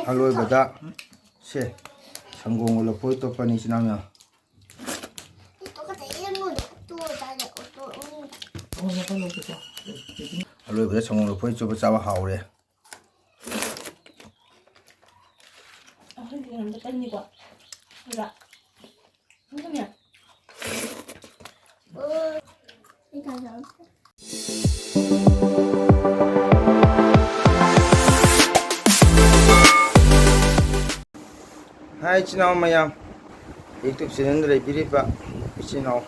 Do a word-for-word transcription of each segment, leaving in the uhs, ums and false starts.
ꯑꯂꯣꯏꯕꯗ ꯁꯦ ꯁꯪꯒꯣꯝꯒ ꯂꯐꯣꯏ ꯇꯣꯠꯄꯅꯤ ꯏꯆꯤꯟ ꯏꯅꯥꯎ ꯃꯌꯥꯝ꯫ ꯑꯂꯣꯏꯕꯗ ꯁꯪꯒꯣꯝ ꯂꯐꯣꯏ ꯆꯣꯞꯄ ꯆꯥꯕ ꯍꯥꯎꯔꯦ꯫ ꯑꯩꯈꯣꯏꯗꯤ ꯀꯩꯅꯣꯝꯇ ꯇꯟꯅꯤꯀꯣ꯫ ꯑꯗꯨꯗ ꯑꯗꯨꯅꯦ꯫ ꯍꯥꯏ ꯏꯆꯤꯟ ꯏꯅꯥꯎ ꯃꯌꯥꯝ, YouTube channelꯗ ꯂꯩꯕꯤꯔꯤꯕ ꯏꯆꯤꯟ ꯏꯅꯥꯎ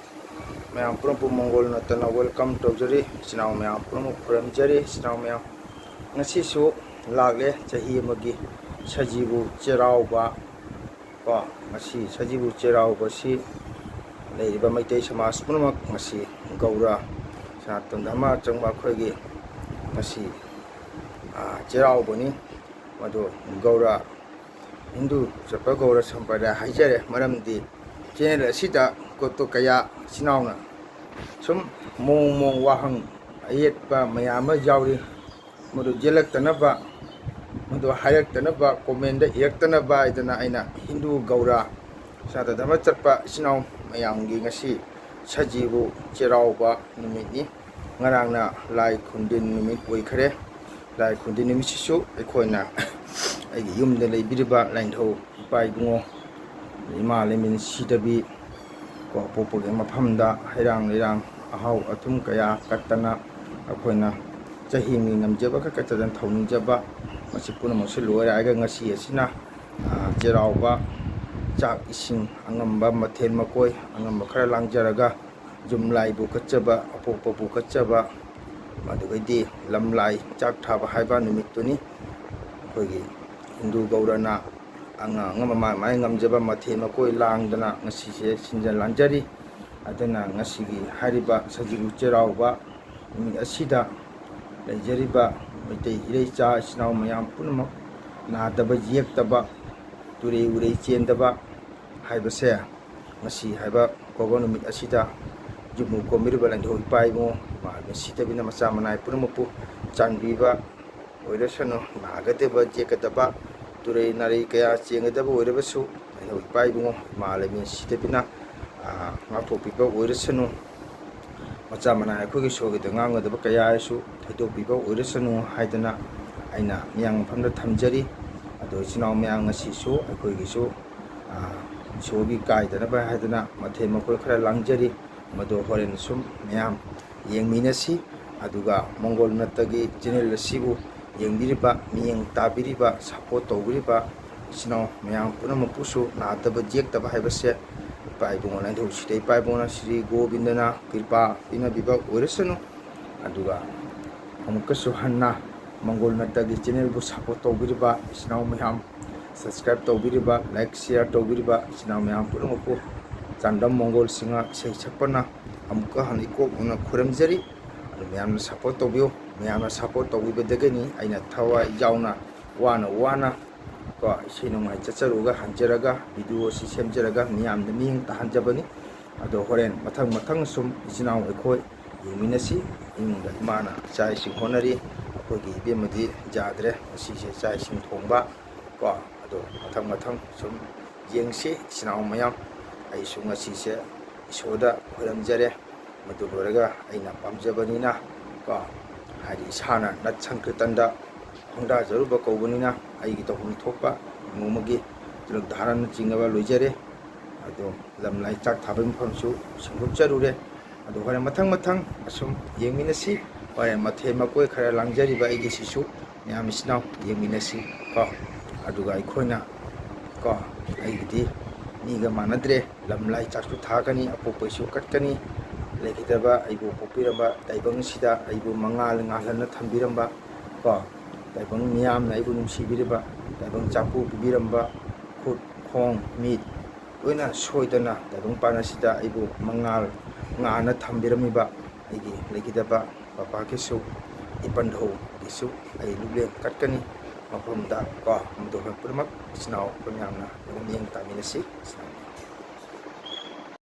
ꯃꯌꯥꯝ ꯄꯨꯝꯅꯃꯛꯄꯨ ꯃꯪꯒꯣꯜ ꯅꯠꯇꯅ welcome ꯇꯧꯖꯔꯤ꯫ ꯏꯆꯤꯟ ꯏꯅꯥꯎ ꯃꯌꯥꯝ ꯄꯨꯝꯅꯃꯛ ꯈꯨꯔꯨꯝꯖꯔꯤ꯫ ꯏꯆꯤꯟ ꯏꯅꯥꯎ ꯃꯌꯥꯝ, ꯉꯁꯤꯁꯨ ꯂꯥꯛꯂꯦ ꯆꯍꯤ ꯑꯃꯒꯤ ꯁꯖꯤꯕꯨ ꯆꯩꯔꯥꯎꯕ꯫ ꯀꯣ, ꯉꯁꯤ ꯁꯖꯤꯕꯨ ꯆꯩꯔꯥꯎꯕꯁꯤ ꯂꯩꯔꯤꯕ ꯃꯩꯇꯩ ꯁꯃꯥꯖ ꯄꯨꯝꯅꯃꯛ ꯉꯁꯤ ꯒꯧꯔ ꯁꯅꯥꯇꯟ ꯙꯔꯃ ꯆꯪꯕ ꯑꯩꯈꯣꯏꯒꯤ ꯉꯁꯤ, ꯑ, ꯆꯩꯔꯥꯎꯕꯅꯤ꯫ ꯃꯗꯨ ꯒꯧꯔ, ꯍꯤꯟꯗꯨ ꯆꯠꯄ ꯒꯧꯔ ꯁꯝꯄ꯭ꯔꯗꯥꯌ ꯍꯥꯏꯖꯔꯦ꯫ ꯃꯔꯝꯗꯤ channel ꯑꯁꯤꯗ ꯀꯣꯠꯇꯣ ꯀꯌꯥ ꯏꯆꯤꯟ ꯏꯅꯥꯎꯅ ꯁꯨꯝ ꯃꯑꯣꯡ ꯃꯑꯣꯡ ꯋꯥꯍꯪ ꯑꯌꯦꯠꯄ ꯃꯌꯥꯝ ꯑꯃ ꯌꯥꯎꯔꯤ꯫ ꯃꯗꯨ ꯌꯦꯜꯂꯛꯇꯅꯕ, ꯃꯗꯨ ꯍꯥꯏꯔꯛꯇꯅꯕ, commentꯗ ꯏꯔꯛꯇꯅꯕ ꯍꯥꯏꯗꯅ ꯑꯩꯅ ꯍꯤꯟꯗꯨ ꯒꯧꯔ ꯁꯅꯥꯇꯟ ꯙꯔꯃ ꯆꯠꯄ ꯏꯆꯤꯟ ꯏꯅꯥꯎ ꯃꯌꯥꯝꯒꯤ ꯉꯁꯤ ꯁꯖꯤꯕꯨ ꯆꯩꯔꯥꯎꯕ ꯅꯨꯃꯤꯠꯅꯤ꯫ ꯉꯔꯥꯡꯅ ꯂꯥꯏ ꯈꯨꯔꯨꯝꯖ ꯅꯨꯃꯤꯠ ꯑꯣꯏꯈꯔꯦ꯫ ꯂꯥꯏ ꯈꯨꯔꯨꯝꯖ ꯅꯨꯃꯤꯠꯁꯤꯁꯨ ꯑꯩꯈꯣꯏꯅ ꯑꯩꯒꯤ ꯌꯨꯝꯗ ꯂꯩꯕꯤꯔꯤꯕ ꯂꯥꯏꯅꯤꯡꯊꯧ ꯏꯄꯥ ꯏꯕꯨꯡꯉꯣ, ꯏꯃꯥ ꯂꯩꯃꯤꯟ ꯁꯤꯗꯕꯤ, ꯀꯣ, ꯄꯣꯛꯄꯒꯤ ꯃꯐꯝꯗ ꯍꯩꯔꯥꯡ ꯂꯩꯔꯥꯡ, ꯑꯍꯥꯎ ꯑꯊꯨꯝ ꯀꯌꯥ ꯀꯠꯇꯅ ꯑꯩꯈꯣꯏꯅ ꯆꯍꯤ ꯑꯃꯒꯤ ꯉꯝꯖꯕ ꯈꯔ ꯀꯠꯆꯗꯅ ꯊꯧꯅꯤꯖꯕ, ꯃꯁꯤ ꯄꯨꯝꯅꯃꯛꯁꯨ ꯂꯣꯏꯔꯛꯑꯒ ꯉꯁꯤ ꯑꯁꯤꯅ, ꯑ, ꯆꯩꯔꯥꯎꯕ, ꯆꯥꯛ ꯏꯁꯤꯡ, ꯑꯉꯝꯕ ꯃꯊꯦꯜ ꯃꯀꯣꯏ, ꯑꯉꯝꯕ ꯈꯔ ꯂꯥꯡꯖꯔꯒ ꯌꯨꯝ ꯂꯥꯏꯕꯨ ꯀꯠꯆꯕ, ꯑꯄꯣꯛꯄꯕꯨ ꯀꯠꯆꯕ, ꯑꯗꯨꯒꯩꯗꯤ ꯂꯝꯂꯥꯏ ꯆꯥꯛ ꯊꯥꯕ ꯍꯥꯏꯕ ꯅꯨꯃꯤꯠꯇꯨꯅꯤ꯫ ꯑꯩꯈꯣꯏꯒꯤ ꯍꯤꯟꯗꯨ ꯒꯧꯔꯅ ꯑꯉꯝ ꯑꯉꯝꯕ ꯃꯥꯏ ꯃꯥꯏ ꯉꯝꯖꯕ ꯃꯊꯦꯜ ꯃꯀꯣꯏ ꯂꯥꯡꯗꯅ ꯉꯁꯤꯁꯦ ꯁꯤꯟꯖ ꯂꯥꯟꯖꯔꯤ꯫ ꯑꯗꯨꯅ ꯉꯁꯤꯒꯤ ꯍꯥꯏꯔꯤꯕ ꯁꯖꯤꯕꯨ ꯆꯩꯔꯥꯎꯕ ꯅꯨꯃꯤꯠ ꯑꯁꯤꯗ ꯂꯩꯖꯔꯤꯕ ꯃꯩꯇꯩ ꯏꯔꯩꯆꯥ ꯏꯆꯤꯟ ꯏꯅꯥꯎ ꯃꯌꯥꯝ ꯄꯨꯝꯅꯃꯛ ꯅꯥꯗꯕ ꯌꯦꯛꯇꯕ, ꯇꯨꯔꯩ ꯎꯔꯩ ꯆꯦꯟꯗꯕ ꯍꯥꯏꯕꯁꯦ ꯉꯁꯤ ꯍꯥꯏꯕ ꯀꯧꯕ ꯅꯨꯃꯤꯠ ꯑꯁꯤꯗ ꯌꯨꯝꯕꯨ ꯀꯣꯝꯕꯤꯔꯤꯕ ꯂꯥꯏꯅꯤꯡꯊꯧ ꯏꯄꯥ ꯏꯕꯨꯡꯉꯣ ꯃꯥ ꯁꯤꯗꯕꯤꯅ ꯃꯆꯥ ꯃꯅꯥꯏ ꯄꯨꯝꯅꯃꯛꯄꯨ ꯆꯥꯟꯕꯤꯕ ꯑꯣꯏꯔꯁꯅꯨ꯫ ꯅꯥꯒꯗꯕ ꯌꯦꯛꯀꯗꯕ ꯇꯨꯔꯩ ꯅꯥꯔꯩ ꯀꯌꯥ ꯆꯦꯟꯒꯗꯕ ꯑꯣꯏꯔꯕꯁꯨ, ꯑꯩꯅ ꯏꯄꯥ ꯏꯕꯨꯡꯉꯣ ꯏꯃꯥ ꯂꯩꯃꯤ ꯁꯤꯗꯕꯤꯅ, ꯑ, ꯉꯥꯛꯊꯣꯛꯄꯤꯕ ꯑꯣꯏꯔꯁꯅꯨ꯫ ꯃꯆꯥ ꯃꯅꯥ ꯑꯩꯈꯣꯏꯒꯤ ꯁꯣꯏꯒꯗ ꯉꯥꯡꯒꯗꯕ ꯀꯌꯥ ꯍꯥꯏꯁꯨ ꯊꯩꯗꯣꯛꯄꯤꯕ ꯑꯣꯏꯔꯁꯅꯨ ꯍꯥꯏꯗꯅ ꯑꯩꯅ ꯃꯤꯌꯥꯝ ꯃꯐꯝꯗ ꯊꯝꯖꯔꯤ꯫ ꯑꯗꯣ ꯏꯆꯤꯟ ꯏꯅꯥꯎ ꯃꯌꯥꯝ ꯉꯁꯤꯁꯨ ꯑꯩꯈꯣꯏꯒꯤꯁꯨ, ꯑ, ꯏꯁꯣꯔꯒꯤ ꯀꯥꯏꯗꯅꯕ ꯍꯥꯏꯗꯅ ꯃꯊꯦꯜ ꯃꯀꯣꯏ ꯈꯔ ꯂꯥꯡꯖꯔꯤ꯫ ꯃꯗꯨ ꯍꯣꯔꯦꯟ ꯁꯨꯝ ꯃꯌꯥꯝ ꯌꯦꯡꯃꯤꯟꯅꯁꯤ꯫ ꯑꯗꯨꯒ ꯃꯪꯒꯣꯜ ꯅꯠꯇꯒꯤ ꯆꯦꯅꯦꯜ ꯑꯁꯤꯕꯨ ꯌꯦꯡꯕꯤꯔꯤꯕ, ꯃꯤꯠꯌꯦꯡ ꯇꯥꯕꯤꯔꯤꯕ, ꯁꯞꯄꯣꯔꯠ ꯇꯧꯕꯤꯔꯤꯕ ꯏꯆꯤꯟ ꯏꯅꯥꯎ ꯃꯌꯥꯝ ꯄꯨꯝꯅꯃꯛꯄꯨꯁꯨ ꯅꯥꯗꯕ ꯌꯦꯛꯇꯕ ꯍꯥꯏꯕꯁꯦ ꯏꯄꯥ ꯏꯕꯨꯡꯉꯣ ꯂꯥꯏꯅꯤꯡꯊꯧꯁꯤꯗ ꯏꯄꯥ ꯏꯕꯨꯡꯉꯣꯅ ꯁ꯭ꯔꯤ ꯒꯣꯕꯤꯟꯗꯅ ꯀ꯭ꯔꯤꯄꯥ ꯄꯤꯅꯕꯤꯕ ꯑꯣꯏꯔꯁꯅꯨ꯫ ꯑꯗꯨꯒ ꯑꯃꯨꯛꯀꯁꯨ ꯍꯟꯅ ꯃꯪꯒꯣꯜ ꯅꯠꯇꯒꯤ ꯆꯦꯅꯦꯜꯕꯨ ꯁꯞꯄꯣꯔꯠ ꯇꯧꯕꯤꯔꯤꯕ ꯏꯆꯤꯟ ꯏꯅꯥꯎ ꯃꯌꯥꯝ, ꯁꯕꯁꯀ꯭ꯔꯥꯏꯕ ꯇꯧꯕꯤꯔꯤꯕ, ꯂꯥꯏꯛ, ꯁꯤꯌꯥꯔ ꯇꯧꯕꯤꯔꯤꯕ ꯏꯆꯤꯟ ꯏꯅꯥꯎ ꯃꯌꯥꯝ ꯄꯨꯝꯅꯃꯛꯄꯨ ꯆꯥꯡꯗꯝ ꯃꯪꯒꯣꯜ ꯁꯤꯡꯍ ꯏꯁꯩ ꯁꯛꯄꯅ ꯑꯃꯨꯛꯀ ꯍꯟꯅ ꯏꯀꯣꯛꯅ ꯈꯨꯔꯨꯝꯖꯔꯤ꯫ ꯑꯗꯨ ꯃꯌꯥꯝꯅ ꯁꯞꯄꯣꯔꯠ ꯇꯧꯕꯤꯌꯨ꯫ ꯃꯌꯥꯝꯅ ꯁꯞꯄꯣꯔꯠ ꯇꯧꯕꯤꯕꯗꯒꯤꯅꯤ ꯑꯩꯅ ꯊꯋꯥꯏ ꯌꯥꯎꯅ, ꯋꯥꯅ ꯋꯥꯅ ꯀꯣ, ꯏꯁꯩ ꯅꯣꯡꯃꯥꯏ ꯆꯠꯆꯔꯨꯔꯒ ꯍꯟꯖꯔꯒ ꯚꯤꯗꯤꯑꯣ ꯑꯁꯤ ꯁꯦꯝꯖꯔꯒ ꯃꯤꯌꯥꯝꯗ ꯃꯤꯠꯌꯦꯡ ꯇꯥꯍꯟꯖꯕꯅꯤ꯫ ꯑꯗꯣ ꯍꯣꯔꯦꯟ ꯃꯊꯪ ꯃꯊꯪ ꯁꯨꯝ ꯏꯆꯤꯟ ꯏꯅꯥꯎ ꯑꯩꯈꯣꯏ ꯌꯦꯡꯃꯤꯟꯅꯁꯤ꯫ ꯏꯃꯨꯡꯗ ꯏꯃꯥꯅ ꯏꯆꯥ ꯏꯁꯤꯡ ꯍꯣꯠꯅꯔꯤ, ꯑꯩꯈꯣꯏꯒꯤ ꯏꯕꯦꯝꯃꯗꯤ ꯌꯥꯗ꯭ꯔꯦ ꯉꯁꯤꯁꯦ ꯆꯥꯛ ꯏꯁꯤꯡ ꯊꯣꯡꯕ ꯀꯣ꯫ ꯑꯗꯣ ꯃꯊꯪ ꯃꯊꯪ ꯁꯨꯝ ꯌꯦꯡꯁꯤ ꯏꯆꯤꯟ ꯏꯅꯥꯎ ꯃꯌꯥꯝ꯫ ꯑꯩꯁꯨ ꯉꯁꯤꯁꯦ ꯏꯁꯣꯔꯗ ꯈꯣꯏꯔꯝꯖꯔꯦ꯫ ꯃꯗꯨ ꯂꯣꯏꯔꯒ ꯑꯩꯅ ꯄꯥꯝꯖꯕꯅꯤꯅ ꯀꯣ, ꯍꯥꯏꯗꯤ ꯏꯁꯥꯅ ꯅꯠ ꯁꯪꯀ꯭ꯔꯤꯇꯟꯗ ꯈꯣꯡꯗꯥꯖꯔꯨꯕ ꯀꯧꯕꯅꯤꯅ ꯑꯩꯒꯤ ꯇꯧꯐꯝ ꯊꯣꯛꯄ ꯅꯣꯡꯃꯒꯤ ꯇꯤꯂꯛ ꯙꯥꯔꯅꯆꯤꯡꯕ ꯂꯣꯏꯖꯔꯦ꯫ ꯑꯗꯣ ꯂꯝ ꯂꯥꯏ ꯆꯥꯛ ꯊꯥꯕꯒꯤ ꯃꯐꯝꯁꯨ ꯁꯦꯡꯗꯣꯛꯆꯔꯨꯔꯦ꯫ ꯑꯗꯣ ꯍꯣꯔꯦꯟ ꯃꯊꯪ ꯃꯊꯪ ꯑꯁꯨꯝ ꯌꯦꯡꯃꯤꯟꯅꯁꯤ꯫ ꯍꯣꯔꯦꯟ ꯃꯊꯦꯜ ꯃꯀꯣꯏ ꯈꯔ ꯂꯥꯡꯖꯔꯤꯕ ꯑꯩꯒꯤꯁꯤꯁꯨ ꯃꯌꯥꯝ ꯏꯆꯤꯟ ꯏꯅꯥꯎ ꯌꯦꯡꯃꯤꯟꯅꯁꯤ ꯀꯣ꯫ ꯑꯗꯨꯒ ꯑꯩꯈꯣꯏꯅ ꯀꯣ, ꯑꯩꯒꯤꯗꯤ ꯃꯤꯒ ꯃꯥꯟꯅꯗ꯭ꯔꯦ, ꯂꯝ ꯂꯥꯏ ꯆꯥꯛꯁꯨ ꯊꯥꯒꯅꯤ, ꯑꯄꯣꯛꯄꯩꯁꯨ ꯀꯠꯀꯅꯤ꯫ ꯂꯩꯈꯤꯗꯕ ꯑꯩꯕꯨ ꯄꯣꯛꯄꯤꯔꯝꯕ ꯇꯥꯏꯕꯪꯁꯤꯗ ꯑꯩꯕꯨ ꯃꯉꯥꯜ ꯉꯥꯜꯍꯟꯅ ꯊꯝꯕꯤꯔꯝꯕ ꯀꯣ, ꯇꯥꯏꯕꯪ ꯃꯤꯌꯥꯝꯅ ꯑꯩꯕꯨ ꯅꯨꯡꯁꯤꯕꯤꯔꯤꯕ, ꯇꯥꯏꯕꯪ ꯆꯥꯛꯄꯨ ꯄꯤꯕꯤꯔꯝꯕ, ꯈꯨꯠ, ꯈꯣꯡ, ꯃꯤꯠ ꯂꯣꯏꯅ ꯁꯣꯏꯗꯅ ꯇꯥꯏꯕꯪ ꯄꯥꯟ ꯑꯁꯤꯗ ꯑꯩꯕꯨ ꯃꯉꯥꯜ ꯉꯥꯟꯅ ꯊꯝꯕꯤꯔꯝꯃꯤꯕ ꯑꯩꯒꯤ ꯂꯩꯈꯤꯗꯕ ꯄꯄꯥꯒꯤꯁꯨ, ꯏꯄꯟꯙꯧꯒꯤꯁꯨ ꯑꯩ ꯂꯨꯂꯦꯟ ꯀꯠꯀꯅꯤ꯫ ꯃꯐꯝꯗ ꯀꯣ, ꯃꯗꯨ ꯑꯩꯈꯣꯏ ꯄꯨꯝꯅꯃꯛ ꯏꯆꯤꯟ ꯏꯅꯥꯎ ꯑꯩꯈꯣꯏ ꯃꯌꯥꯝꯅ ꯑꯗꯨꯝ ꯃꯤꯠꯌꯦꯡ ꯇꯥꯃꯤꯟꯅꯁꯤ꯫ ꯏꯆꯤꯟ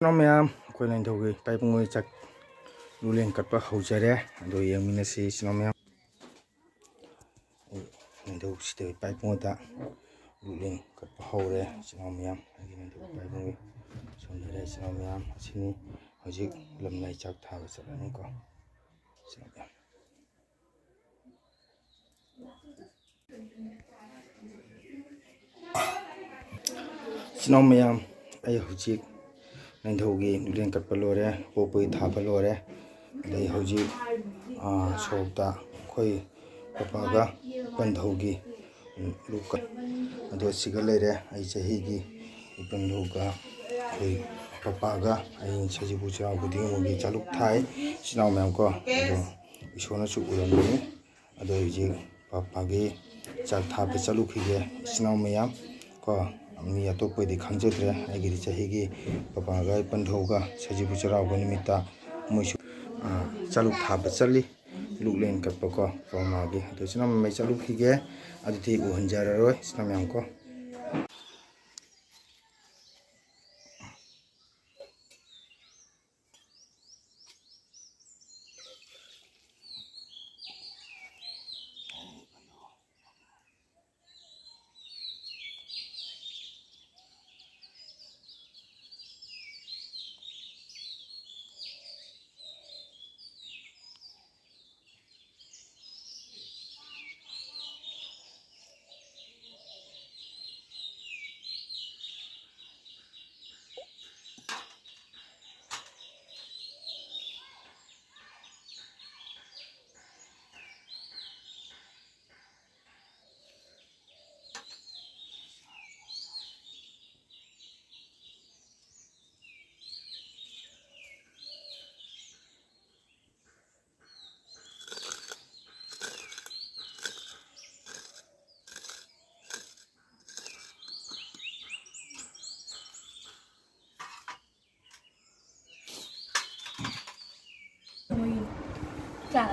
ꯏꯅꯥꯎ ꯃꯌꯥꯝ, ꯑꯩꯈꯣꯏ ꯂꯥꯏꯅꯤꯡꯊꯧꯒꯤ ꯏꯄꯥ ꯏꯕꯨꯡꯉꯣꯒꯤ ꯆꯥꯛ ꯂꯨꯂꯦꯟ ꯀꯠꯄ ꯍꯧꯖꯔꯦ꯫ ꯑꯗꯨ ꯌꯦꯡꯃꯤꯟꯅꯁꯤ ꯏꯆꯤꯟ ꯏꯅꯥꯎ ꯃꯌꯥꯝ꯫ ꯑꯩ ꯂꯥꯏꯅꯤꯡꯊꯧ ꯁꯤꯗ ꯏꯄꯥ ꯏꯕꯨꯡꯉꯣꯗ ꯂꯨꯛꯂꯦꯟ ꯀꯠꯄ ꯍꯧꯔꯦ, ꯏꯆꯤꯟ ꯏꯅꯥꯎ ꯃꯌꯥꯝ꯫ ꯑꯩꯒꯤ ꯃꯅꯤꯡꯗ ꯄꯥꯏꯕꯨꯡꯒꯤ ꯁꯣꯝꯗ ꯂꯩꯔꯦ, ꯏꯆꯤꯟ ꯏꯅꯥꯎ ꯃꯌꯥꯝ꯫ ꯑꯁꯤꯅꯤ ꯍꯧꯖꯤꯛ ꯂꯝꯂꯥꯏ ꯆꯥꯛ ꯊꯥꯕ ꯆꯠꯂꯅꯤꯀꯣ, ꯏꯆꯤꯟ ꯏꯅꯥꯎ ꯃꯌꯥꯝ꯫ ꯏꯆꯤꯟ ꯏꯅꯥꯎ ꯃꯌꯥꯝ, ꯑꯩ ꯍꯧꯖꯤꯛ ꯅꯤꯡꯊꯧꯒꯤ ꯂꯨꯛꯂꯦꯟ ꯀꯠꯄ ꯂꯣꯏꯔꯦ, ꯄꯣꯛꯄꯒꯤ ꯊꯥꯕ ꯂꯣꯏꯔꯦ꯫ ꯑꯗꯩ ꯍꯧꯖꯤꯛ, ꯑꯥ, ꯁꯣꯔꯣꯛꯇ ꯑꯩꯈꯣꯏ ꯄꯄꯥꯒ ꯄꯟꯊꯧꯒꯤ, ꯎꯝ, ꯂꯨꯛ ꯀꯠ-, ꯑꯗꯣ ꯁꯤꯒ ꯂꯩꯔꯦ꯫ ꯑꯩ ꯆꯍꯤꯒꯤ ꯄꯟꯊꯧꯒ ꯑꯩꯈꯣꯏ ꯄꯄꯥꯒ ꯑꯩ ꯁꯖꯤꯕꯨ ꯆꯩꯔꯥꯎꯕꯗꯤ ꯅꯣꯡꯃꯒꯤ ꯆꯥꯂꯨꯛ ꯊꯥꯏ, ꯏꯆꯤꯟ ꯏꯅꯥꯎ ꯃꯌꯥꯝ ꯀꯣ꯫ ꯑꯗꯣ ꯏꯁꯣꯔꯅꯁꯨ ꯎꯔꯝꯒꯅꯤ꯫ ꯑꯗꯣ ꯍꯧꯖꯤꯛ ꯄꯄꯥꯒꯤ ꯆꯥꯛ ꯊꯥꯕ ꯆꯠꯂꯨꯈꯤꯒꯦ, ꯏꯆꯤꯟ ꯏꯅꯥꯎ ꯃꯌꯥꯝ ꯀꯣ꯫ ꯃꯤ ꯑꯇꯣꯞꯄꯗꯤ ꯈꯪꯖꯗ꯭ꯔꯦ, ꯑꯩꯒꯤꯗꯤ ꯆꯍꯤꯒꯤ ꯄꯄꯥꯒ ꯄꯟꯊꯧꯒ ꯁꯖꯤꯕꯨ ꯆꯩꯔꯥꯎꯕ ꯅꯨꯃꯤꯠꯇ ꯃꯣꯏꯁꯨ, ꯑ, ꯆꯥꯂꯨꯛ ꯊꯥꯕ ꯆꯠꯂꯤ, ꯂꯨꯛꯂꯦꯟ ꯀꯠꯄꯀꯣ, ꯄꯥꯎꯃꯥꯒꯤ꯫ ꯑꯗꯣ ꯏꯆꯤꯟ ꯏꯅꯥꯎ ꯃꯌꯥꯝ ꯆꯠꯂꯨꯈꯤꯒꯦ, ꯑꯗꯨꯗꯤ ꯎꯍꯟꯖꯔꯔꯣꯏ, ꯏꯆꯤꯟ ꯏꯅꯥꯎ ꯃꯌꯥꯝ ꯀꯣ꯫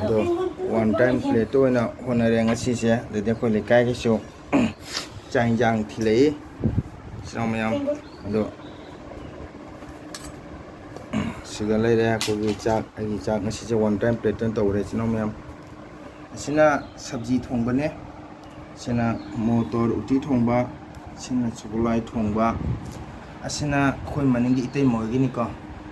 ꯑꯗꯣ one time plate ꯑꯣꯏꯅ ꯍꯣꯠꯅꯔꯦ ꯉꯁꯤꯁꯦ꯫ ꯑꯗꯩꯗꯤ ꯑꯩꯈꯣꯏ ꯂꯩꯀꯥꯏꯒꯤꯁꯨ ꯆꯥꯛ ꯏꯟꯖꯥꯡ ꯊꯤꯜꯂꯛꯏ, ꯏꯆꯤꯟ ꯏꯅꯥꯎ ꯃꯌꯥꯝ꯫ ꯑꯗꯣ ꯁꯤꯒ ꯂꯩꯔꯦ ꯑꯩꯈꯣꯏꯒꯤ ꯆꯥꯛ, ꯑꯩꯒꯤ ꯆꯥꯛ ꯉꯁꯤꯁꯦ one time plate ꯑꯣꯏꯅ ꯇꯧꯔꯦ, ꯏꯆꯤꯟ ꯏꯅꯥꯎ ꯃꯌꯥꯝ꯫ ꯑꯁꯤꯅ ꯁꯕꯖꯤ ꯊꯣꯡꯕꯅꯦ꯫ ꯁꯤꯅ ꯃꯣꯇꯣꯔ ꯎꯇꯤ ꯊꯣꯡꯕ, ꯁꯤꯅ ꯁꯒꯣꯜꯍꯋꯥꯏ ꯊꯣꯡꯕ, ꯑꯁꯤꯅ ꯑꯩꯈꯣꯏ ꯃꯅꯤꯡꯒꯤ ꯏꯇꯩꯃ ꯍꯣꯏꯒꯤꯅꯤꯀꯣ꯫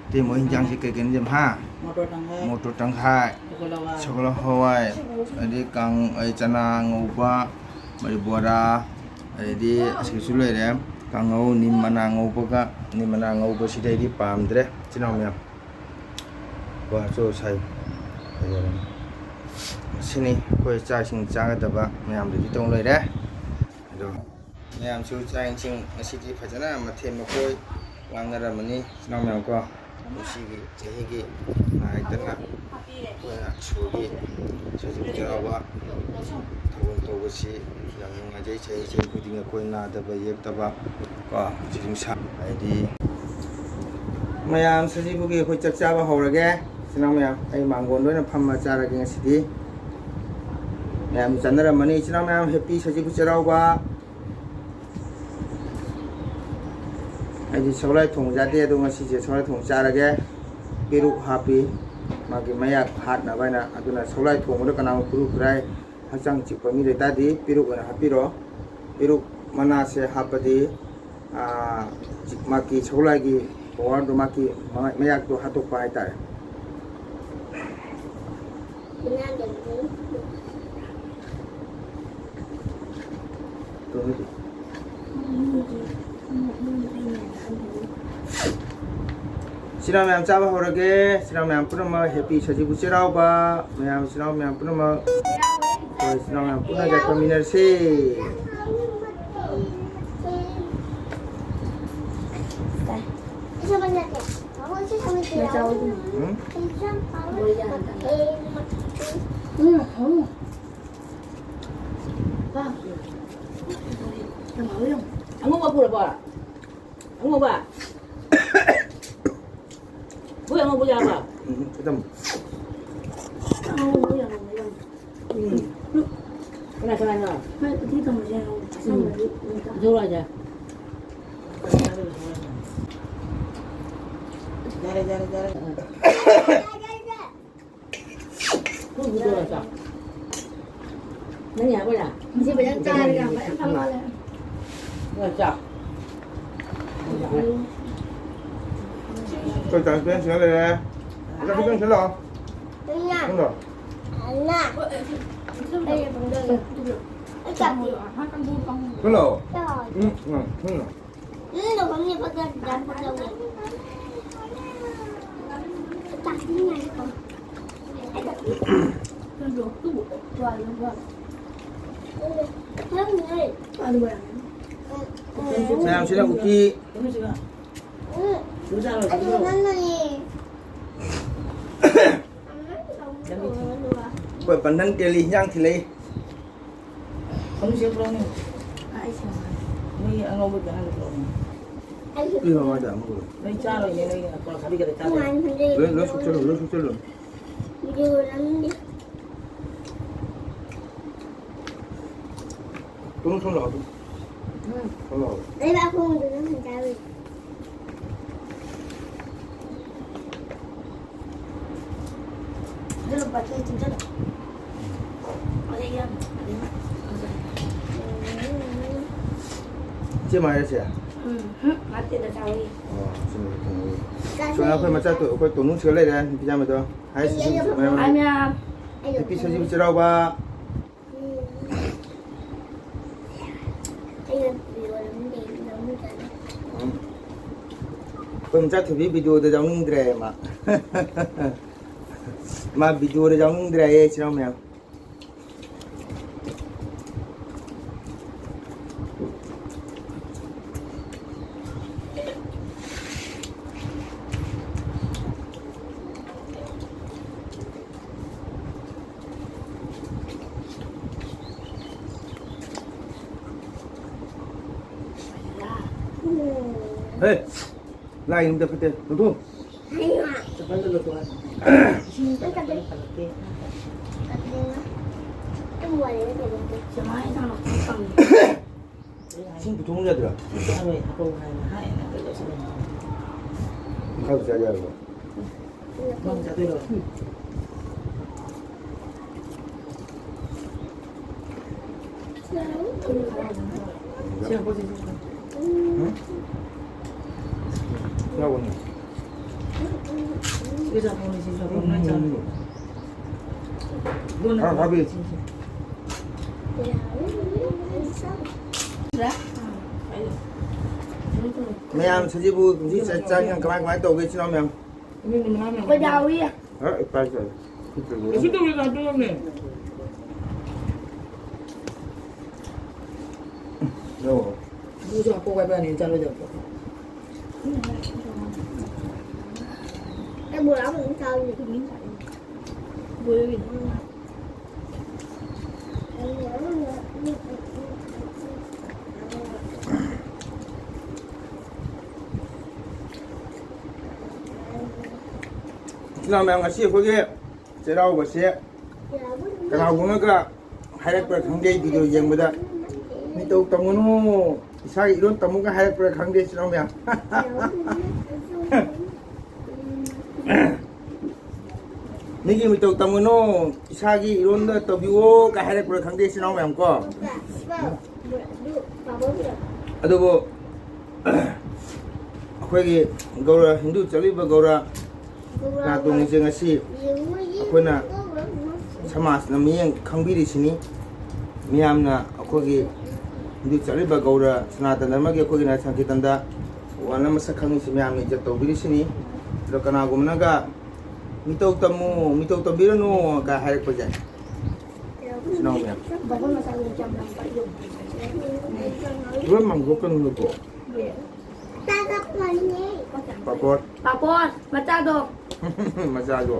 ꯏꯇꯩꯃ ꯍꯣꯏ ꯍꯤꯟꯖꯥꯡꯁꯦ ꯀꯩ ꯀꯩꯅꯣ ꯌꯥꯝ, ꯍꯥ? ꯃꯣꯇꯣꯔ ꯇꯪꯈꯥꯏ꯫ ꯃꯣꯇꯣꯔ ꯇꯪꯈꯥꯏ꯫ ꯁꯒꯣꯜ ꯍꯋꯥꯏ꯫ ꯁꯒꯣꯜ ꯍꯋꯥꯏ, ꯑꯗꯩ ꯀꯥꯡ-, ꯑꯩ ꯆꯅꯥ ꯉꯧꯕ, ꯑꯗꯩ ꯕꯣꯔꯥ, ꯑꯗꯩꯗꯤ ꯑꯁꯤꯁꯨ ꯂꯩꯔꯦ꯫ ꯀꯥꯡꯉꯧ, ꯅꯤꯝ ꯃꯅꯥ ꯉꯧꯕꯒ, ꯅꯤꯝ ꯃꯅꯥ ꯉꯧꯕꯁꯤꯗꯤ ꯑꯩꯗꯤ ꯄꯥꯝꯗ꯭ꯔꯦ, ꯏꯆꯤꯟ ꯏꯅꯥꯎ ꯃꯌꯥꯝ꯫ ꯀꯣ, ꯆꯣ, ꯁꯥꯏ꯫ ꯐꯖꯔꯦ꯫ ꯁꯤꯅꯤ ꯑꯩꯈꯣꯏ ꯆꯥꯛ ꯏꯁꯤꯡ ꯆꯥꯒꯗꯕ ꯃꯌꯥꯝꯗꯨꯗꯤ ꯇꯧ ꯂꯣꯏꯔꯦ꯫ ꯑꯗꯣ ꯃꯌꯥꯝꯁꯨ ꯆꯥꯛ ꯏꯁꯤꯡ ꯉꯁꯤꯗꯤ ꯐꯖꯅ ꯃꯊꯦꯜ ꯃꯀꯣꯏ ꯂꯥꯡꯅꯔꯝꯃꯅꯤ, ꯏꯆꯤꯟ ꯏꯅꯥꯎ ꯃꯌꯥꯝ ꯀꯣ꯫ ꯀꯨꯝꯁꯤꯒꯤ ꯆꯍꯤꯒꯤ ꯅꯥꯏꯗꯅ ꯑꯩꯈꯣꯏꯅ ꯏꯁꯣꯔꯒꯤ ꯁꯖꯤꯕꯨ ꯆꯩꯔꯥꯎꯕ ꯊꯧꯒꯜ ꯇꯧꯕꯁꯤ ꯌꯥꯝ ꯅꯨꯡꯉꯥꯏꯖꯩ꯫ ꯆꯍꯤ, ꯆꯍꯤ ꯈꯨꯗꯤꯡꯒꯤ ꯑꯩꯈꯣꯏ ꯅꯥꯗꯕ ꯌꯦꯛꯇꯕ ꯀꯣ, ꯁꯤꯁꯨ ꯁꯥ-, ꯍꯥꯏꯗꯤ ꯃꯌꯥꯝ ꯁꯖꯤꯕꯨꯒꯤ ꯑꯩꯈꯣꯏ ꯆꯥꯛ ꯆꯥꯕ ꯍꯧꯔꯒꯦ꯫ ꯏꯆꯤꯟ ꯏꯅꯥꯎ ꯃꯌꯥꯝ, ꯑꯩ ꯃꯥꯡꯒꯣꯟꯗ ꯑꯣꯏꯅ ꯐꯝꯃ ꯆꯥꯔꯒꯦ ꯉꯁꯤꯗꯤ꯫ ꯃꯌꯥꯝ ꯆꯥꯟꯅꯔꯝꯃꯅꯤ꯫ ꯏꯆꯤꯟ ꯏꯅꯥꯎ ꯃꯌꯥꯝ, ꯍꯦꯄꯤ ꯁꯖꯤꯕꯨ ꯆꯩꯔꯥꯎꯕ꯫ ꯑꯩꯗꯤ ꯁꯒꯣꯜꯍꯋꯥꯏ ꯊꯣꯡꯕ ꯆꯥꯗꯦ, ꯑꯗꯣ ꯉꯁꯤꯁꯦ ꯁꯒꯣꯜꯍꯋꯥꯏ ꯊꯣꯡꯕ ꯆꯥꯔꯒꯦ꯫ ꯄꯦꯔꯨꯛ ꯍꯥꯞꯄꯤ, ꯃꯥꯒꯤ ꯃꯌꯥꯛ ꯍꯥꯠꯅꯕ ꯍꯥꯏꯅ꯫ ꯑꯗꯨꯅ ꯁꯒꯣꯜꯍꯋꯥꯏ ꯊꯣꯡꯕꯗ ꯀꯅꯥꯒꯨꯝꯕ ꯈꯨꯔꯨ ꯈꯨꯔꯥꯏ ꯍꯛꯆꯥꯡ ꯆꯤꯛꯄ ꯃꯤ ꯂꯩꯇꯥꯔꯗꯤ ꯄꯦꯔꯨꯛ ꯑꯣꯏꯅ ꯍꯥꯞꯄꯤꯔꯣ꯫ ꯄꯦꯔꯨꯛ ꯃꯅꯥꯁꯦ ꯍꯥꯞꯄꯗꯤ, ꯑꯥ, ꯃꯥꯒꯤ ꯁꯒꯣꯜꯍꯋꯥꯏꯒꯤ ꯄꯋꯥꯔꯗꯣ, ꯃꯥꯒꯤ ꯃ-, ꯃꯌꯥꯛꯇꯣ ꯍꯥꯠꯇꯣꯛꯄ ꯍꯥꯏꯇꯥꯔꯦ꯫ ꯏꯆꯤꯟ ꯏꯅꯥꯎ ꯃꯌꯥꯝ ꯆꯥꯕ ꯍꯧꯔꯒꯦ꯫ ꯏꯆꯤꯟ ꯏꯅꯥꯎ ꯃꯌꯥꯝ ꯄꯨꯝꯅꯃꯛ ꯍꯦꯄꯤ ꯁꯖꯤꯕꯨ ꯆꯩꯔꯥꯎꯕ꯫ ꯃꯌꯥꯝ, ꯏꯆꯤꯟ ꯏꯅꯥꯎ ꯃꯌꯥꯝ ꯄꯨꯝꯅꯃꯛ, ꯑꯩꯈꯣꯏ ꯏꯆꯤꯟ ꯏꯅꯥꯎ ꯃꯌꯥꯝ ꯄꯨꯟꯅ ꯆꯥꯛ ꯆꯥꯃꯤꯟꯅꯔꯁꯤ꯫ ꯎꯝ? ꯑꯉꯧꯕ ꯄꯨꯔꯕꯣ? ꯑꯉꯧꯕ? ꯍꯣꯏ, ꯑꯉꯧꯕ ꯌꯥꯕ? ꯎꯝ, ꯑꯗꯨꯝ꯫ ꯑꯉꯧꯕ ꯌꯥꯝ ꯂꯩꯔꯝꯃꯦ꯫ ꯎꯝ꯫ ꯀꯅꯥ ꯀꯅꯥꯅꯣ? ꯍꯣꯏ, ꯎꯇꯤ ꯊꯣꯡꯕꯁꯦ ꯌꯥꯝ ꯆꯥꯁꯟꯕꯗꯤ ꯎꯝ꯫ ꯂꯩꯇ꯫ ꯖꯧ ꯍꯥꯏꯁꯦ? ꯌꯥꯔꯦ, ꯌꯥꯔꯦ, ꯌꯥꯔꯦ꯫ ꯎꯝ꯫ ꯍꯣꯏ, ꯍꯣꯏ, ꯍꯣꯏ, ꯆꯥ꯫ ꯅꯪ ꯌꯥꯕ꯭ꯔꯥ? ꯉꯁꯤ ꯐꯖꯅ ꯆꯥꯔꯒ ꯌꯥꯝ ꯐꯖꯅ ꯐꯝꯃꯒ ꯂꯩꯔꯦ꯫ ꯅꯪ ꯆꯥ꯫ ꯑꯩꯈꯣꯏ ꯇꯥꯏꯝ ꯁ꯭ꯄꯦꯟ ꯁꯤꯅ ꯂꯩꯔꯦ꯫ ꯑꯗ ꯈꯤꯇꯪ ꯁꯤꯜꯂꯛꯑꯣ꯫ ꯅꯪꯅ ꯅꯪꯗꯣ꯫ ꯑꯩꯅ ꯐꯝꯗꯣꯏꯅꯦ꯫ ꯑꯩ ꯆꯥꯛꯇꯤ ꯁꯤꯜꯂꯛꯑꯣ꯫ ꯆꯥꯔꯣꯏ꯫ ꯎꯝ, ꯎꯝ, ꯎꯝ꯫ ꯎꯝ, ꯅꯈꯣꯡꯅꯦ ꯐꯖꯅ ꯐꯖꯅ ꯇꯧꯋꯦ꯫ ꯆꯥꯛꯇꯤ ꯉꯥꯏꯈꯣ꯫ ꯃꯌꯥꯝꯁꯤꯅ ꯎꯇꯤ꯫ ꯎꯝ꯫ ꯑꯗꯨ ꯅꯪꯅꯅꯦ꯫ ꯑꯩꯈꯣꯏ ꯕꯟꯙꯟ ꯇꯦꯜꯂꯤ ꯍꯤꯟꯖꯥꯡ ꯊꯤꯜꯂꯛꯏ꯫ ꯅꯣꯏ ꯑꯉꯧꯕ ꯀꯌꯥ ꯍꯥꯏꯔꯛꯄ꯭ꯔꯣ? ꯄꯤꯔꯣ, ꯃꯥꯗ ꯑꯃꯨꯛ꯫ ꯅꯣꯏ ꯆꯥꯔꯣꯏꯅꯦ, ꯅꯣꯏ ꯀꯣꯟ ꯈꯥꯕꯤꯒꯗ ꯆꯥꯗꯣꯏꯅꯦ꯫ ꯂꯣꯏ, ꯂꯣꯏ ꯁꯨꯞꯆꯜꯂꯨ, ꯂꯣꯏ ꯁꯨꯞꯆꯜꯂꯨ꯫ ꯚꯤꯗꯤꯑꯣ ꯅꯝꯗꯦ꯫ ꯇꯨꯝ ꯁꯨꯝ ꯂꯥꯛꯑꯣ, ꯇꯨꯝ꯫ ꯎꯝ꯫ ꯁꯨꯝ ꯂꯥꯛꯑꯣ꯫ ꯂꯩꯕꯥꯛ ꯈꯣꯡꯗꯨꯅ ꯍꯟꯖꯥꯔꯨꯏ꯫ ꯑꯗꯨ ꯂꯨꯄꯥ ꯆꯅꯤ ꯇꯨꯡꯁꯤꯜꯂꯣ꯫ ꯑꯗꯩ ꯌꯥꯝ, ꯑꯗꯩ ꯌꯥꯝ꯫ ꯏꯆꯦ ꯃꯥꯏꯔꯦ ꯁꯦ? ꯎꯝ, ꯍꯨꯝ, ꯅꯠꯇꯦꯗ, ꯆꯥꯎꯋꯤ꯫ ꯑꯣ, ꯁꯤ ꯃꯣꯏ ꯊꯣꯡꯉꯤ꯫ ꯆꯥꯁꯤ꯫ ꯁꯣꯝꯗ ꯑꯩꯈꯣꯏ ꯃꯆꯥ ꯇꯨ-, ꯑꯩꯈꯣꯏ ꯇꯣꯅꯨ ꯁꯤꯒ ꯂꯩꯔꯦ, ꯅꯨꯄꯤ ꯆꯥꯝꯃꯗꯣ꯫ ꯍꯥꯏ, ꯁꯤ, ꯁꯤ, ꯁꯤ, ꯃꯌꯥꯝ꯫ ꯍꯥꯏ, ꯃꯌꯥꯝ꯫ ꯅꯨꯄꯤ ꯁꯖꯤꯕꯨ ꯆꯩꯔꯥꯎꯕ꯫ ꯎꯝ꯫ ꯑꯩꯈꯣꯏ ꯃꯆꯥ ꯊꯣꯏꯕꯤ ꯚꯤꯗꯤꯑꯣꯗ ꯌꯥꯎꯅꯤꯡꯗ꯭ꯔꯦ ꯃꯥ꯫ ꯃꯥ ꯚꯤꯗꯤꯑꯣꯗ ꯌꯥꯎꯅꯤꯡꯗ꯭ꯔꯦ ꯑꯩ ꯏꯆꯤꯟ ꯏꯅꯥꯎ ꯃꯌꯥꯝ꯫ ꯍꯦ! ꯂꯥꯏ ꯌꯨꯝꯗ ꯐꯠꯇꯦ꯫ ꯂꯧꯊꯣꯛ꯫ ꯆꯄꯜꯗꯣ ꯂꯧꯊꯣꯛ ꯍꯥꯏꯕꯅꯦ꯫ ꯏꯁꯤꯡ ꯆꯄꯜꯗꯣ ꯐꯠꯇꯦ꯫ ꯁꯦ, ꯃꯥ ꯏꯟꯁꯥꯡ ꯂꯧꯊꯣꯛ ꯐꯪꯗꯦ꯫ ꯏꯁꯤꯡ ꯄꯨꯊꯣꯛꯎ ꯌꯥꯗ꯭ꯔꯥ? ꯌꯥꯔꯣꯏ, ꯍꯥꯄꯧ ꯍꯥꯏꯅ ꯍꯥꯏ, ꯅꯪ ꯀꯩꯗꯧꯁꯤꯟꯅꯩꯅꯣ? ꯃꯈꯥꯗ ꯆꯥ ꯌꯥꯔꯕꯣ? ꯅꯪ ꯆꯥꯗꯣꯏꯔꯣ? ꯎꯝ? ꯌꯥꯎꯕꯅꯦ꯫ ꯈꯔ ꯊꯥꯕꯤ꯫ ꯃꯌꯥꯝ ꯁꯖꯤꯕꯨ ꯀꯨꯝꯁꯤ ꯆꯥꯛ ꯆꯥꯛ ꯏꯟꯁꯥꯡ ꯀꯃꯥꯏ ꯀꯃꯥꯏ ꯇꯧꯒꯦ ꯏꯆꯤꯟ ꯏꯅꯥꯎ ꯃꯌꯥꯝ? ꯑꯩꯈꯣꯏ ꯗꯥꯎ ꯌꯥꯏ꯫ ꯍꯣꯏ, ꯏꯄꯥ ꯏꯆꯥ꯫ ꯀꯩꯁꯨ ꯇꯧꯔꯣꯏ, ꯀꯩꯁꯨ ꯇꯧꯔꯣꯏ꯫ ꯌꯧꯔꯣ꯫ ꯑꯗꯨꯁꯨ ꯍꯥꯞꯄꯧ ꯍꯥꯏꯕ ꯋꯥꯅꯤ, ꯆꯥꯔꯣꯏꯗꯕꯗꯣ꯫ ꯑꯩ ꯕꯣꯔꯥ ꯑꯃꯨꯛ ꯆꯥꯔꯨꯒꯦ꯫ ꯕꯣꯔꯥ꯫ ꯏꯆꯤꯟ ꯏꯅꯥꯎ ꯃꯌꯥꯝ, ꯉꯁꯤ ꯑꯩꯈꯣꯏꯒꯤ ꯆꯩꯔꯥꯎꯕꯁꯦ ꯀꯅꯥꯒꯨꯝꯕꯒ ꯍꯥꯏꯔꯛꯄ꯭ꯔꯥ ꯈꯪꯗꯦ, video ꯌꯦꯡꯕꯗ, "ꯃꯤꯇꯧ ꯇꯝꯒꯅꯨ, ꯏꯁꯥꯒꯤ ꯏꯔꯣꯟ ꯇꯝꯃꯨꯒ" ꯍꯥꯏꯔꯛꯄ꯭ꯔꯥ ꯈꯪꯗꯦ, ꯏꯆꯤꯟ ꯏꯅꯥꯎ ꯃꯌꯥꯝ꯫ "ꯃꯤꯒꯤ ꯃꯤꯇꯧ ꯇꯝꯒꯅꯨ, ꯏꯁꯥꯒꯤ ꯏꯔꯣꯟꯗ ꯇꯧꯕꯤꯌꯣ" ꯀꯥꯏ ꯍꯥꯏꯔꯛꯄ꯭ꯔꯥ ꯈꯪꯗꯦ, ꯏꯆꯤꯟ ꯏꯅꯥꯎ ꯃꯌꯥꯝ ꯀꯣ꯫ ꯑꯗꯨꯕꯨ ꯑꯩꯈꯣꯏꯒꯤ ꯒꯧꯔ, ꯍꯤꯟꯗꯨ ꯆꯠꯂꯤꯕ ꯒꯧꯔ ꯁꯅꯥꯇꯣꯟꯒꯤꯁꯦ ꯉꯁꯤ ꯑꯩꯈꯣꯏꯅ ꯁꯃꯥꯖꯅ ꯃꯤꯠꯌꯦꯡ ꯈꯪꯕꯤꯔꯤꯁꯤꯅꯤ꯫ ꯃꯤꯌꯥꯝꯅ ꯑꯩꯈꯣꯏꯒꯤ ꯍꯤꯟꯗꯨ ꯆꯠꯂꯤꯕ ꯒꯧꯔ ꯁꯅꯥꯇꯟ ꯙꯔꯃꯒꯤ ꯑꯩꯈꯣꯏꯒꯤ ꯅꯥꯏ ꯁꯪꯀꯤꯔꯇꯟꯗ ꯋꯥꯅ ꯃꯁꯛ ꯈꯪꯉꯤꯁꯤ ꯃꯌꯥꯝꯅ ꯏꯖꯠ ꯇꯧꯕꯤꯔꯤꯁꯤꯅꯤ꯫ ꯑꯗꯣ ꯀꯅꯥꯒꯨꯝꯕꯅꯒ "ꯃꯤꯇꯧ ꯇꯝꯃꯨ, ꯃꯤꯇꯧ ꯇꯝꯕꯤꯔꯅꯨ" ꯀꯥꯏ ꯍꯥꯏꯔꯛꯄꯁꯦ, ꯏꯆꯤꯟ ꯏꯅꯥꯎ ꯃꯌꯥꯝ, ꯂꯣꯏ ꯃꯥꯡꯊꯣꯛꯀꯅꯨꯀꯣ꯫ ꯄꯥꯄꯣꯔ꯫ ꯄꯥꯄꯣꯔ ꯃꯆꯥꯗꯣ꯫ ꯃꯆꯥꯗꯣ꯫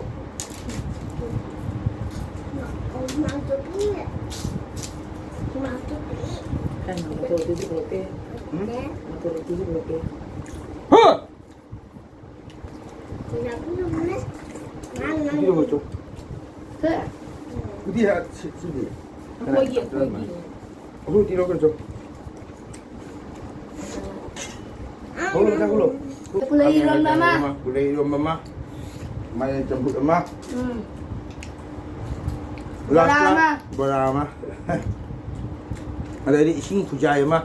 ꯀꯩꯅꯣ, ꯃꯣꯇꯣꯔꯗꯨꯗꯤ ꯄꯨꯔꯛꯇꯦ꯫ ꯎꯝ? ꯃꯣꯇꯣꯔꯗꯨꯗꯤ ꯄꯨꯔꯛꯇꯦ꯫ ꯍꯥ! ꯁꯤꯗꯤ ꯂꯧꯔꯨꯆꯣ꯫ ꯁꯦ꯫ ꯎꯗꯤ ꯍꯥ, ꯁꯤ, ꯁꯤꯗꯤ꯫ ꯑꯩꯈꯣꯏꯒꯤ, ꯑꯩꯈꯣꯏꯒꯤ꯫ ꯑꯩꯈꯣꯏ ꯎꯇꯤ ꯂꯧꯔꯨꯆꯣ꯫ ꯍꯧꯔꯣ, ꯃꯆꯥ ꯍꯧꯔꯣ꯫ ꯄꯨꯂꯩ ꯏꯔꯣꯟꯕ ꯑꯃ꯫ ꯄꯨꯂꯩ ꯏꯔꯣꯟꯕ ꯑꯃ꯫ ꯃꯥꯏꯔꯦꯟ ꯆꯝꯐꯨꯠ ꯑꯃ꯫ ꯎꯝ꯫ ꯕꯣꯔꯥ ꯂꯥꯁꯇ ꯑꯃ꯫ ꯕꯣꯔꯥ ꯑꯃ꯫ ꯑꯗꯩꯗꯤ ꯏꯁꯤꯡ ꯈꯨꯖꯥꯏ ꯑꯃ꯫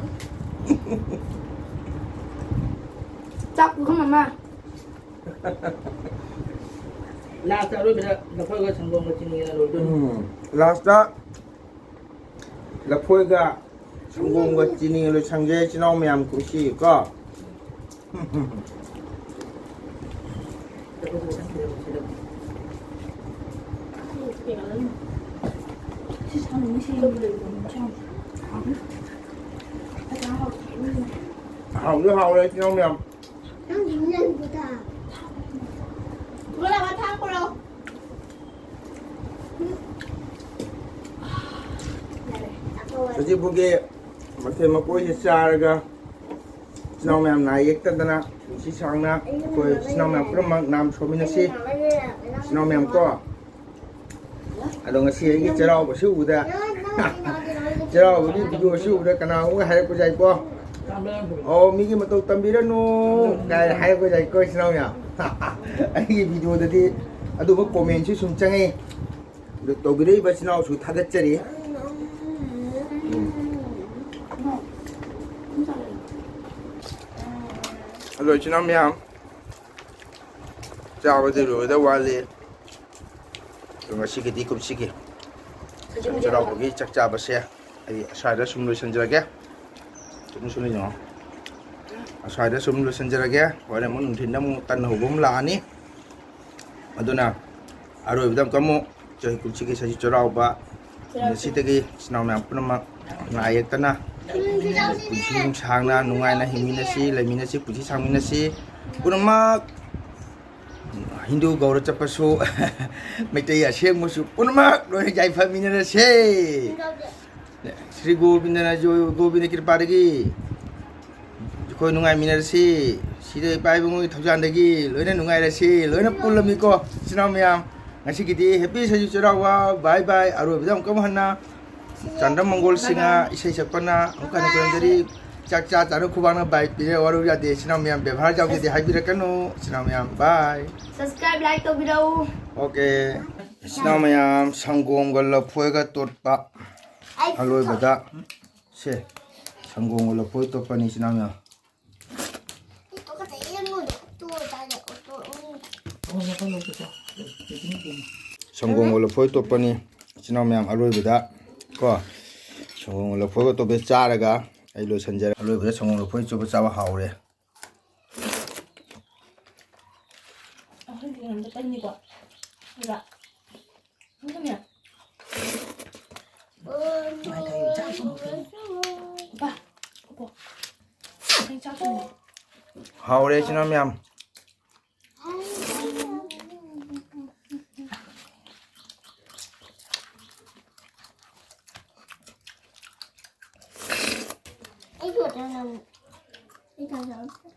ꯆꯥꯛ ꯄꯨꯈꯝ ꯑꯃ꯫ ꯂꯥꯁꯇ ꯑꯔꯣꯏꯕꯗ ꯂꯐꯣꯏꯒ ꯁꯪꯒꯣꯝꯒ ꯆꯤꯅꯤꯒ ꯂꯣꯏꯗꯣꯏꯅꯤ꯫ ꯎꯝ, ꯂꯥꯁꯇ ꯂꯐꯣꯏꯒ ꯁꯪꯒꯣꯝꯒ ꯆꯤꯅꯤꯒ ꯂꯣꯏꯁꯪꯖꯩ ꯏꯆꯤꯟ ꯏꯅꯥꯎ ꯃꯌꯥꯝ ꯀꯨꯝꯁꯤ ꯀꯣ꯫ ꯍꯥꯎꯗꯤ ꯍꯥꯎꯔꯦ ꯏꯆꯤꯟ ꯏꯅꯥꯎ ꯃꯌꯥꯝ꯫ ꯅꯪꯒꯤ ꯅꯪꯕꯨꯗ꯫ ꯄꯨꯔꯛꯑꯣ, ꯊꯥꯡ ꯄꯨꯔꯛꯑꯣ꯫ ꯌꯥꯔꯦ, ꯆꯥꯛ ꯇꯣꯛꯑꯣ꯫ ꯍꯧꯖꯤꯛ ꯐꯥꯎꯒꯤ ꯃꯊꯦꯜ ꯃꯀꯣꯏꯁꯦ ꯆꯥꯔꯒ ꯏꯆꯤꯟ ꯏꯅꯥꯎ ꯃꯌꯥꯝ ꯅꯥ ꯌꯦꯛꯇꯗꯅ ꯄꯨꯟꯁꯤ ꯁꯥꯡꯅ ꯑꯩꯈꯣꯏ ꯏꯆꯤꯟ ꯏꯅꯥꯎ ꯃꯌꯥꯝ ꯄꯨꯝꯅꯃꯛ ꯅꯥꯝ ꯁꯣꯃꯤꯟꯅꯁꯤ꯫ ꯏꯆꯤꯟ ꯏꯅꯥꯎ ꯃꯌꯥꯝ ꯀꯣ꯫ ꯑꯗꯣ ꯉꯁꯤ ꯑꯩꯒꯤ ꯆꯩꯔꯥꯎꯕꯁꯤ ꯎꯕꯗ, ꯆꯩꯔꯥꯎꯕꯒꯤ ꯚꯤꯗꯤꯑꯣꯁꯤ ꯎꯕꯗ ꯀꯅꯥꯒꯨꯝꯕ ꯍꯥꯏꯔꯛꯄꯁꯨ ꯌꯥꯏꯀꯣ, "ꯑꯣ, ꯃꯤꯒꯤ ꯃꯇꯧ ꯇꯝꯕꯤꯔꯅꯨ" ꯀꯥꯏꯅ ꯍꯥꯏꯔꯛꯄꯁꯨ ꯌꯥꯏꯀꯣ, ꯏꯆꯤꯟ ꯏꯅꯥꯎ ꯃꯌꯥꯝ꯫ ꯑꯩꯒꯤ ꯚꯤꯗꯤꯑꯣꯗꯗꯤ ꯑꯗꯨꯝꯕ ꯀꯣꯃꯦꯟꯁꯨ ꯁꯨꯝ ꯆꯪꯉꯛꯏ꯫ ꯑꯗꯨ ꯇꯧꯕꯤꯔꯛꯏꯕ ꯏꯆꯤꯟ ꯏꯅꯥꯎꯁꯨ ꯊꯥꯒꯠꯆꯔꯤ꯫ ꯎꯝ꯫ ꯑꯗꯣ ꯏꯆꯤꯟ ꯏꯅꯥꯎ ꯃꯌꯥꯝ, ꯆꯥꯕꯗꯤ ꯂꯣꯏꯗ ꯋꯥꯠꯂꯤ꯫ ꯑꯗꯣ ꯉꯁꯤꯒꯤꯗꯤ ꯀꯨꯝꯁꯤꯒꯤ ꯆꯩꯔꯥꯎꯕꯒꯤ ꯆꯥꯛ ꯆꯥꯕꯁꯦ ꯑꯩ ꯑꯁ꯭ꯋꯥꯏꯗ ꯁꯨꯝ ꯂꯣꯏꯁꯤꯟꯖꯔꯒꯦ꯫ ꯁꯨꯝ ꯁꯨꯝ ꯌꯦꯡꯉꯣ꯫ ꯑꯁ꯭ꯋꯥꯏꯗ ꯁꯨꯝ ꯂꯣꯏꯁꯤꯟꯖꯔꯒꯦ꯫ ꯍꯣꯔꯦꯟ ꯑꯃꯨꯛ ꯅꯨꯡꯊꯤꯟꯗ ꯑꯃꯨꯛ ꯇꯟ ꯍꯧꯕ ꯑꯃ ꯂꯥꯛꯑꯅꯤ꯫ ꯑꯗꯨꯅ ꯑꯔꯣꯏꯕꯗ ꯑꯃꯨꯛꯀ ꯑꯃꯨꯛ ꯆꯍꯤ ꯀꯨꯝꯁꯤꯒꯤ ꯁꯖꯤ ꯆꯩꯔꯥꯎꯕ ꯉꯁꯤꯗꯒꯤ ꯏꯆꯤꯟ ꯏꯅꯥꯎ ꯃꯌꯥꯝ ꯄꯨꯝꯅꯃꯛ ꯅꯥ ꯌꯦꯛꯇꯅ ꯄꯨꯟꯁꯤ ꯅꯨꯡꯁꯥꯡꯅ ꯅꯨꯡꯉꯥꯏꯅ ꯍꯤꯡꯃꯤꯟꯅꯁꯤ, ꯂꯩꯃꯤꯟꯅꯁꯤ, ꯄꯨꯟꯁꯤ ꯁꯥꯡꯃꯤꯟꯅꯁꯤ꯫ ꯄꯨꯝꯅꯃꯛ ꯍꯤꯟꯗꯨ ꯒꯧꯔ ꯆꯠꯄꯁꯨ, ꯃꯩꯇꯩ ꯑꯁꯦꯡꯕꯁꯨ ꯄꯨꯝꯅꯃꯛ ꯂꯣꯏꯅ ꯌꯥꯏꯐꯃꯤꯟꯅꯔꯁꯦ꯫ ꯁ꯭ꯔꯤ ꯒꯣꯕꯤꯟꯗꯅ ꯖꯣ-, ꯒꯣꯕꯤꯟꯗ ꯀ꯭ꯔꯤꯄꯥꯗꯒꯤ ꯑꯩꯈꯣꯏ ꯅꯨꯡꯉꯥꯏꯃꯤꯟꯅꯔꯁꯤ꯫ ꯁꯤꯗ ꯏꯄꯥ ꯏꯕꯨꯡꯉꯣꯒꯤ ꯊꯧꯖꯥꯟꯗꯒꯤ ꯂꯣꯏꯅ ꯅꯨꯡꯉꯥꯏꯔꯁꯤ, ꯂꯣꯏꯅ ꯄꯨꯜꯂꯝꯃꯤꯀꯣ ꯏꯆꯤꯟ ꯏꯅꯥꯎ ꯃꯌꯥꯝ꯫ ꯉꯁꯤꯒꯤꯗꯤ ꯍꯦꯄꯤ ꯁꯖꯤ ꯆꯩꯔꯥꯎꯕ, ꯕꯥꯏ ꯕꯥꯏ꯫ ꯑꯔꯣꯏꯕꯗ ꯑꯃꯨꯛꯀ ꯑꯃꯨꯛ ꯍꯟꯅ ꯆꯥꯟꯗꯝ ꯃꯪꯒꯣꯜ ꯁꯤꯡꯍ ꯏꯁꯩ ꯁꯛꯄꯅ ꯑꯃꯨꯛꯀ ꯍꯟꯅ ꯈꯨꯔꯨꯝꯖꯔꯤ꯫ ꯆꯥꯛ ꯆꯥ ꯆꯥꯅ ꯈꯨꯕꯥꯛꯅ ꯕꯥꯏ ꯄꯤꯔꯦ, ꯋꯥꯔꯧ ꯌꯥꯗꯦ ꯏꯆꯤꯟ ꯏꯅꯥꯎ ꯃꯌꯥꯝ꯫ ꯕꯦꯕꯥꯔ ꯌꯥꯎꯗꯦꯗꯤ ꯍꯥꯏꯕꯤꯔꯛꯀꯅꯨ ꯏꯆꯤꯟ ꯏꯅꯥꯎ ꯃꯌꯥꯝ꯫ ꯕꯥꯏ꯫ Subscribe, like ꯇꯧꯕꯤꯔꯛꯎ꯫ ꯑꯣꯀꯦ꯫ ꯏꯆꯤꯟ ꯏꯅꯥꯎ ꯃꯌꯥꯝ, ꯁꯪꯒꯣꯝꯒ ꯂꯐꯣꯏꯒ ꯇꯣꯠꯄ꯫ ꯑꯩ ꯑꯂꯣꯏꯕꯗ ꯁꯦ, ꯁꯪꯒꯣꯝꯒ ꯂꯐꯣꯏ ꯇꯣꯠꯄꯅꯤ, ꯏꯆꯤꯟ ꯏꯅꯥꯎ ꯃꯌꯥꯝ꯫ ꯇꯣ ꯈꯛꯇ ꯌꯦꯡꯉꯨꯅꯦ꯫ ꯇꯣ ꯇꯥꯔꯦ꯫ ꯑꯣ, ꯇꯣ, ꯎꯝ꯫ ꯁꯪꯒꯣꯝꯒ ꯂꯐꯣꯏ ꯇꯣꯠꯄꯅꯤ, ꯏꯆꯤꯟ ꯏꯅꯥꯎ ꯃꯌꯥꯝ꯫ ꯑꯔꯣꯏꯕꯗ ꯀꯣ, ꯁꯪꯒꯣꯝꯒ ꯂꯐꯣꯏꯒ ꯇꯣꯠꯄ ꯆꯥꯔꯒ ꯑꯩ ꯂꯣꯏꯁꯤꯟꯖꯔꯦ꯫ ꯑꯔꯣꯏꯕꯗ ꯁꯪꯒꯣꯝ ꯂꯐꯣꯏ ꯇꯣꯠꯄ ꯆꯥꯕ ꯍꯥꯎꯔꯦ꯫ ꯑꯍꯟꯁꯤꯡ ꯑꯝꯇ ꯇꯟꯅꯤꯀꯣ꯫ ꯑꯗꯨꯗ꯫ ꯑꯗꯨꯅꯦ꯫ ꯎꯄꯥ, ꯎꯄꯥ꯫ ꯑꯩ ꯆꯥꯛ ꯊꯣꯡꯉꯦ꯫ ꯍꯥꯎꯔꯦ, ꯏꯆꯤꯟ ꯏꯅꯥꯎ ꯃꯌꯥꯝ꯫ ꯑꯩꯁꯨ ꯑꯗꯨꯝ, ꯑꯩ ꯆꯥꯛ ꯆꯥꯕ꯫